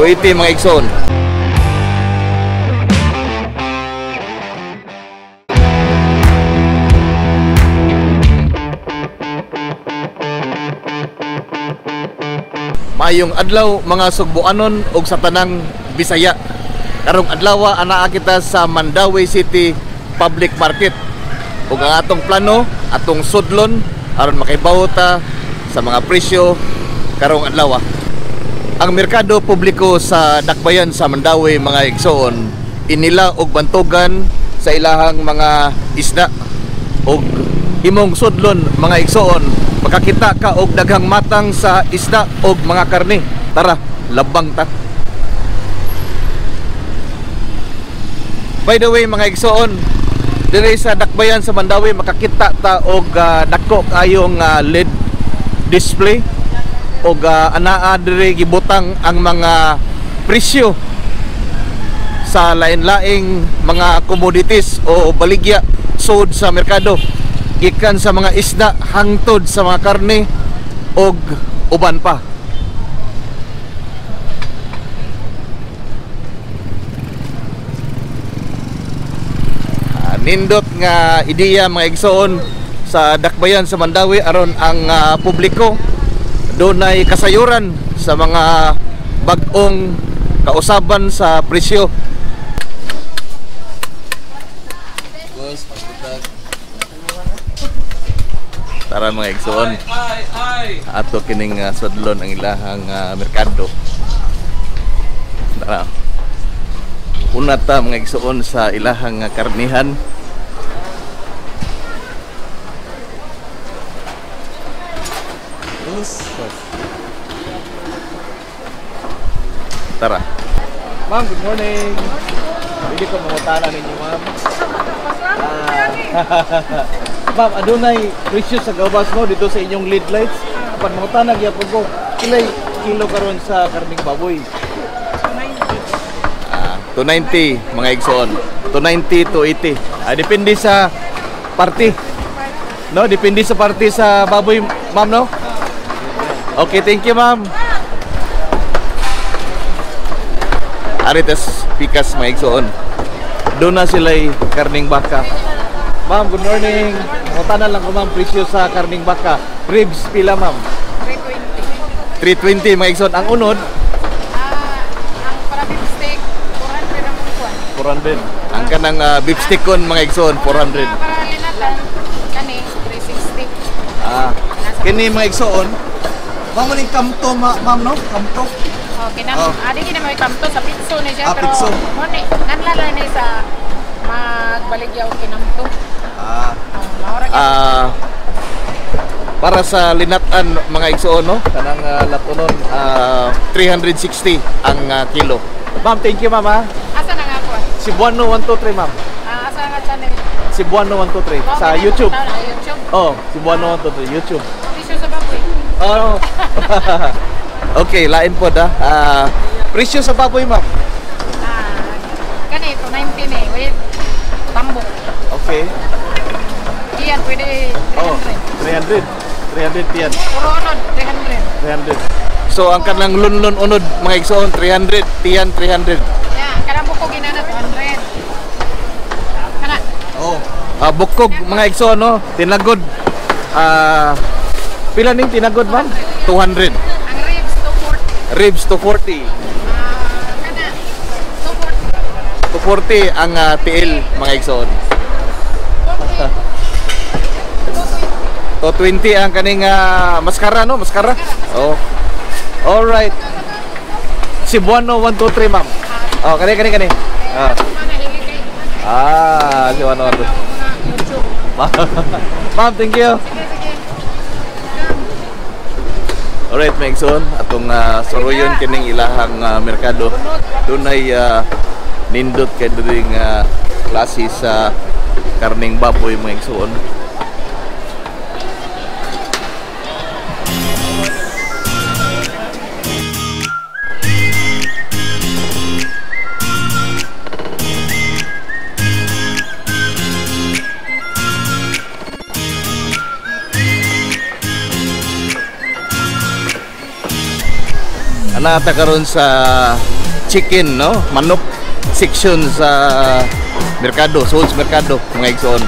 280 mga igsoon. Mayong adlaw mga Sugboanon ug sa tanang Bisaya. Karong adlaw anaa kita sa Mandaue City Public Market. Ug ang atong plano, atong sudlon aron makaibaw ta sa mga presyo karong adlaw. Ang merkado publiko sa Dakbayan sa Mandaue mga igsoon, inila og bantugan sa ilahang mga isda. Og imong sudlon mga igsoon, makakita ka og daghang matang sa isda og mga karne. Tara, labang ta. By the way mga igsoon, diri sa Dakbayan sa Mandaue makakita ta og dako kayong LED display og anaa diri gibutang ang mga presyo sa lain-laing mga commodities o baligya sold sa merkado, gikan sa mga isda hangtod sa mga karne og uban pa. Nindot nga ideya mga igsoon sa Dakbayan sa Mandaue aron ang publiko dunay kasayuran sa mga bag-ong kausaban sa presyo. Tara mga igsoon, ato kining sudlon ang ilahang merkado. Tara. Una ta mga igsoon sa ilahang karnihan. Tara. Ma'am, good morning. Pwede ko mangutana ninyo, ma'am. Ma'am, adunay presyo sa gawas no dito sa inyong lead lights. Apan mangutana gyapon ko, pilay kilo karon sa karning baboy? 290 mga igsoon. 290 to 80. Depende sa party. No, depende sa party sa baboy, ma'am, no? Okay, thank you, ma'am. Arites pikas mga igsoon. Doon na sila'y karning baka. Ma'am, good morning. Mangutana lang ko, ma'am, presyo sa karning baka. Ribs pila, ma'am? 320. 320 mga igsoon. Ang unod? Ang para beef steak, 400 ang kuwan. 400. Ang kanang beef steak kon mga igsoon, 400. Para linatan, kani 360. Kini mga igsoon, ma'am, maning kamto, ma'am, no? Kamto. Okay na. Adi gina may kamto sa pitso ni siya, pero pitso. Mo ni nanlala ni sa magbaligya og kinamto. Para sa linatan mga igsoon, no? Kanang latonon, 360 ang kilo. Ma'am, thank you, ma'am. Asa na nga ako? Cebuano 123, ma'am. Asa nga channel? Cebuano 123 sa YouTube. YouTube. Oh, Cebuano 123 YouTube. Presyo sa baboy. Oh. Okay, lain po da. Presyo sa baboy, ma'am. Kani 290 ni with tambok. Okay. Iyan pwede 300. Oh, 300. 300 yan. Puro unod 300. 300. So ang kanang lunlun unod mga igsoon 300, tiyan 300. Yeah, kanang bukog inana 200. Kana. Oh. Bukog mga igsoon, no? Tinagod. Pila ning tinagod, ma'am? 200. Ang ribs 240. Ribs 240. Kana 240. 240 ang tiil mga igsoon. 220 ang kaning mascara, no? Mascara. Oh. All right. Cebuano 123, ma'am. Oh, kani kani kani. Cebuano 123. Ma'am, thank you. Alright, mga igsoon, atong suruyon kining ilahang merkado. Dunay nindot kay during klase sa karning baboy mga igsoon. Anata karon sa chicken, no? Manok section sa merkado, sulod sa merkado, mga igsoon.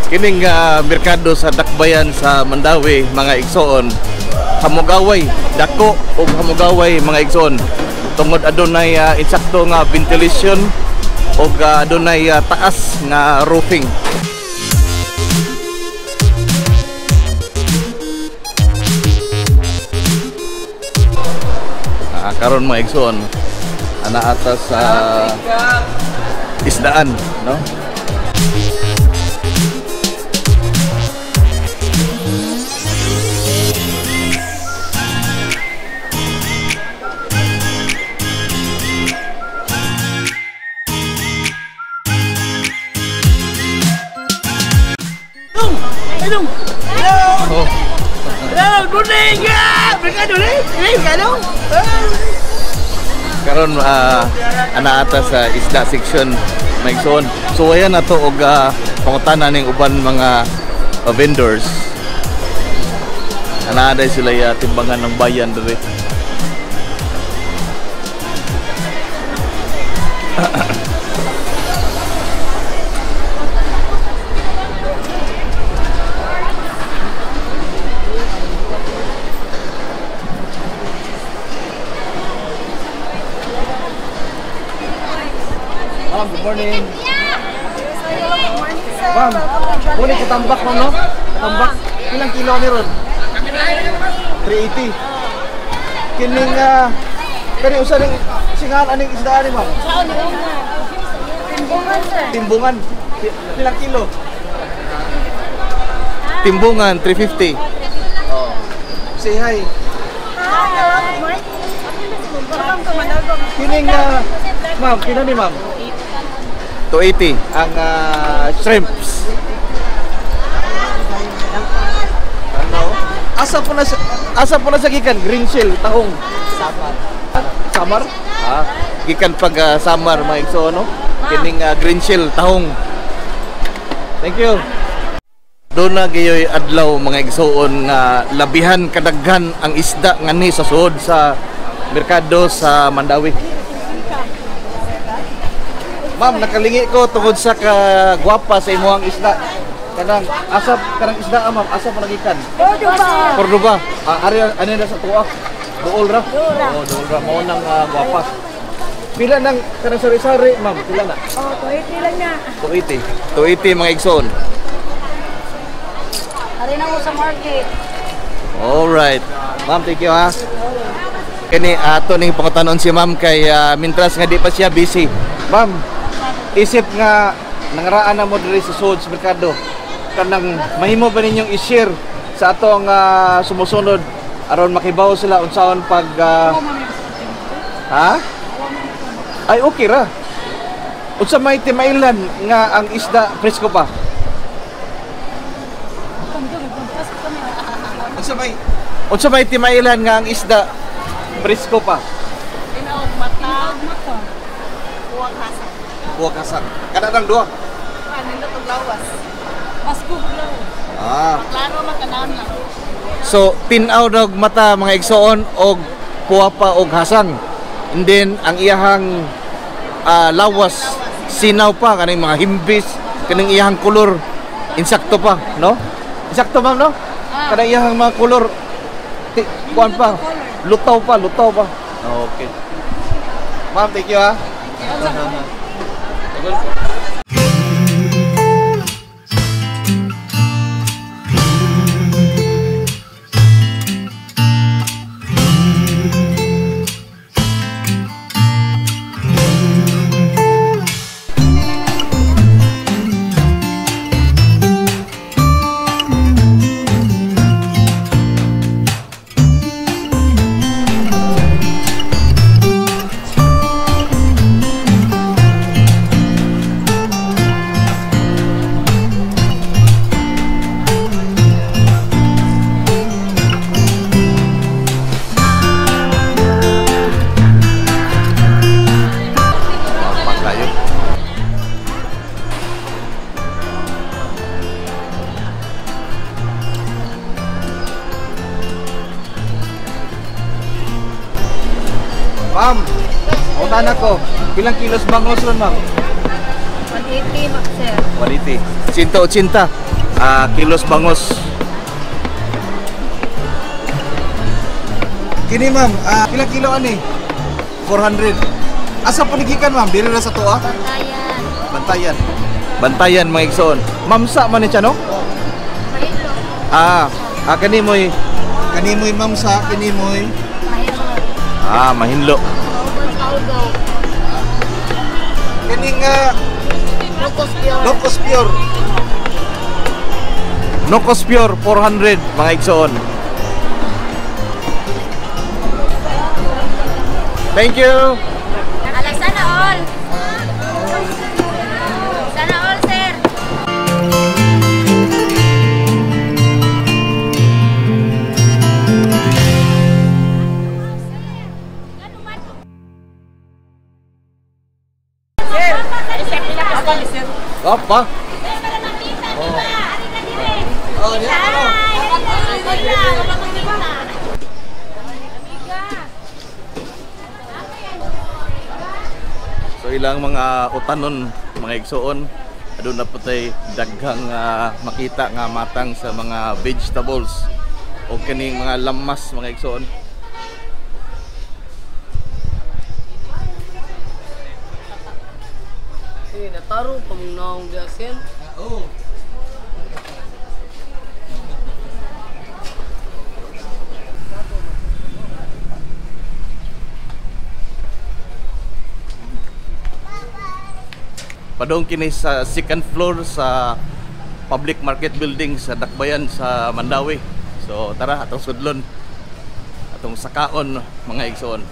Kining merkado sa Dakbayan sa Mandaue, mga igsoon, hamugaway, dako og hamugaway, mga igsoon, tungod adunay insakto nga ventilation og adunay taas nga roofing. Karon mga igsoon, ana atas sa isdaan, no? Oh. Karon ana ata sa isda section, mga igsoon. So ayan na to og pangutana ning uban mga vendors. Ana day sila ya timbangan ng bayan diri. Ma'am, good morning. Ma'am, muna katambak, ma'am, no? Katambak. Ilang kilo ni ron? 380. Kining, kani usa ning singahan aning isdaan ni ma'am? Timbungan, sir. Timbungan. Ilang kilo? Timbungan, 350. Oh. Say hi. Hi, hello, good morning. Welcome to Mandaue. Kining, ma'am, kina ni ma'am? 280 ang shrimps. Ano? Asa po na sa gikan green shell tahong Samar. Samar? Ah, gikan pag Samar, mga igsoon, no? Kining green shell tahong. Thank you. Doon na gayoy adlaw, mga igsoon, nga labihan kadaghan ang isda ngani sa suod sa merkado sa Mandaue. Ma'am, nakalingi ko tungod sa kagwapa sa imuhang isda. Kanang asa kanang isda, ah, ma'am, asa pa nagikan? Cordoba. Cordoba. Ah, ari ano na sa tuwa? Duol ra. Oo, duol ra mao nang gwapa. Pila nang kanang sari-sari, ma'am? Pila na? Oh, 280 lang na. 280. 280, mga igsoon. Ari na mo sa market. All right. Ma'am, thank you ha. Kani ato ning pangutanon si ma'am kay mintras nga di pa siya busy. Ma'am, isip nga nangaraan na mo diri sa sulod sa merkado. Kanang mahimo ba ninyong i-share sa atong sumusunod aron makibaw sila unsaon pag ha? Ay, okay ra. Unsa may timailan nga ang isda presko pa? Unsa may timailan nga ang isda presko pa? Tinaog mata. Kuwang hasang. Kuha kasang. Kada nang duha. Nindot og lawas. Pasko lawas. Ah. Klaro man lang. So tin-aw daw mata, mga igsoon, og kuha pa og hasang. And then ang iyahang lawas sinaw pa, kaning mga himbis, kaning iyahang kolor insakto pa, no? Insakto, ma'am, no? Kanang iyahang mga kolor kuan pa, lutaw pa, lutaw pa. Okay. Ma'am, thank you ha. Ma'am, utana ko. Pilang kilos bangos ron, ma'am? 180, sir. 180. 180. Kilos bangos. Kini ma'am, ilang kilo ani? 400. Asa panigikan ma'am? Diri ra sa tuwa? Bantayan. Bantayan. Bantayan mga igsoon. Mamsa man ni siya no? Mahilo. Kani moy mamsa, kani moy Mahilo. Mahinlo. Kauban kaugaw. Kani nga Locos pure. Locos Pure. Locos Pure 400 mga igsoon. Thank you. Ala, sana all. Sana all, sir. Apa? Oh, diya ka no. So ilang mga utanon, mga igsoon, aduna po tay daghang makita nga matang sa mga vegetables o kining mga lamas mga igsoon. Eh, nataro pa mong naong gasin. Oo. Padung kini sa second floor sa public market building sa Dakbayan sa Mandaue. So tara atong sudlon, atong sakaon mga igsoon.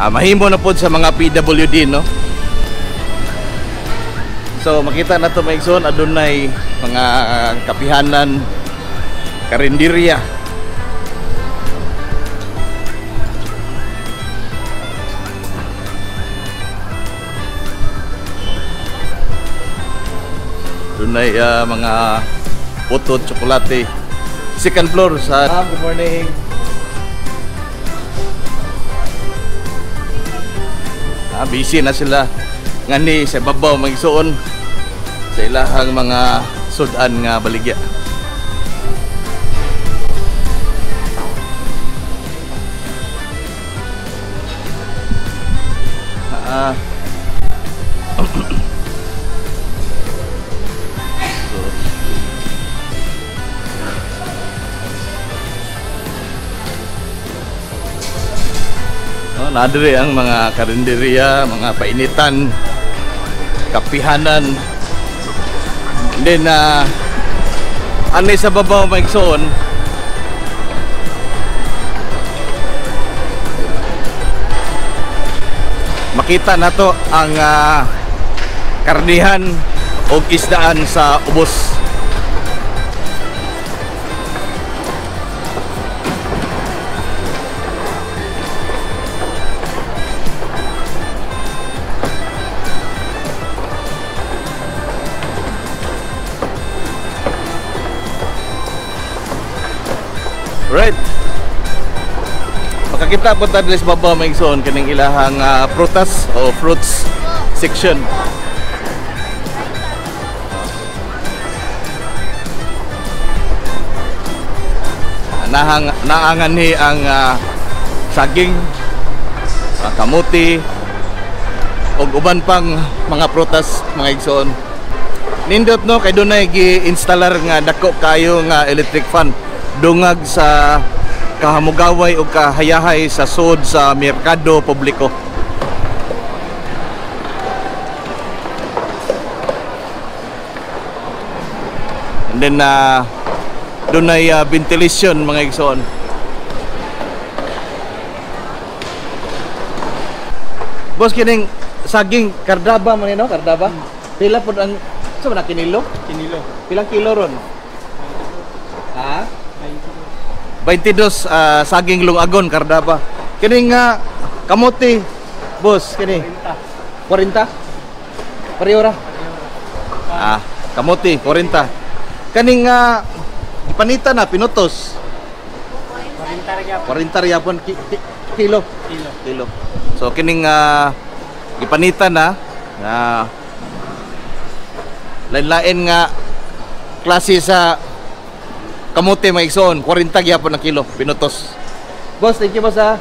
Mahimo na pod sa mga PWD, no? So makita na to mga igsoon, adunay mga kapihanan, karinderya. Adunay mga puto, tsokolate. Second floor sa good morning. Busy na sila ngani sa babaw magsuon sa ilahang mga sudan nga baligya. So, nadiri ang mga karinderya, mga painitan, kapihanan. And then, ani sa babaw maigsoon, makita nato ang karnihan og isdaan sa ubos. Right. Makakita po ta diri sa babaw mga igsoon kining ilahang prutas o fruits section. Naangan ni ang saging, kamuti ug uban pang mga prutas mga igsoon. Nindot, no, kay dunay gi-instalar nga dako kayo nga electric fan dungag sa kahamugaway o kahayahay sa sud sa merkado publiko. And then dunay ventilation, mga igsoon. Boss, kining saging kardaba man, no? Kardaba. Pila pod ang sa man kinilo? Kinilo. Pilang kilo ron? Ha? 22, saging lungagon kardaba. Kining nga kamote, boss, kini 40. 40? Pareho. Ah, kamote 40. Kaning nga panita na pinutos. 40 ra gyapon. 40 ra yapon kilo. Kilo. Kilo. So kining gipanita na na lain-lain nga klase sa kamote, mga igsoon, 40 gyapon ang kilo pinutos. Boss, thank you, boss, ha.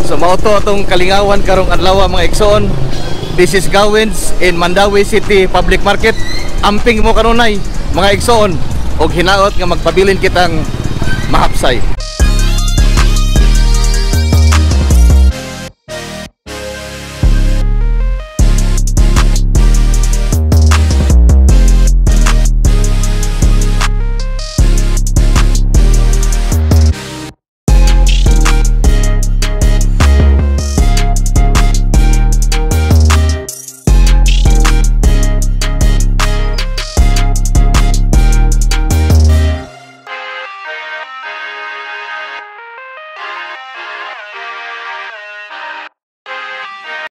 So mao to atong kalingawan karong adlaw, mga igsoon. This is Gawins in Mandaue City Public Market. Amping mo kanunay, mga igsoon, og hinaot nga magpabilin kitang mahapsay.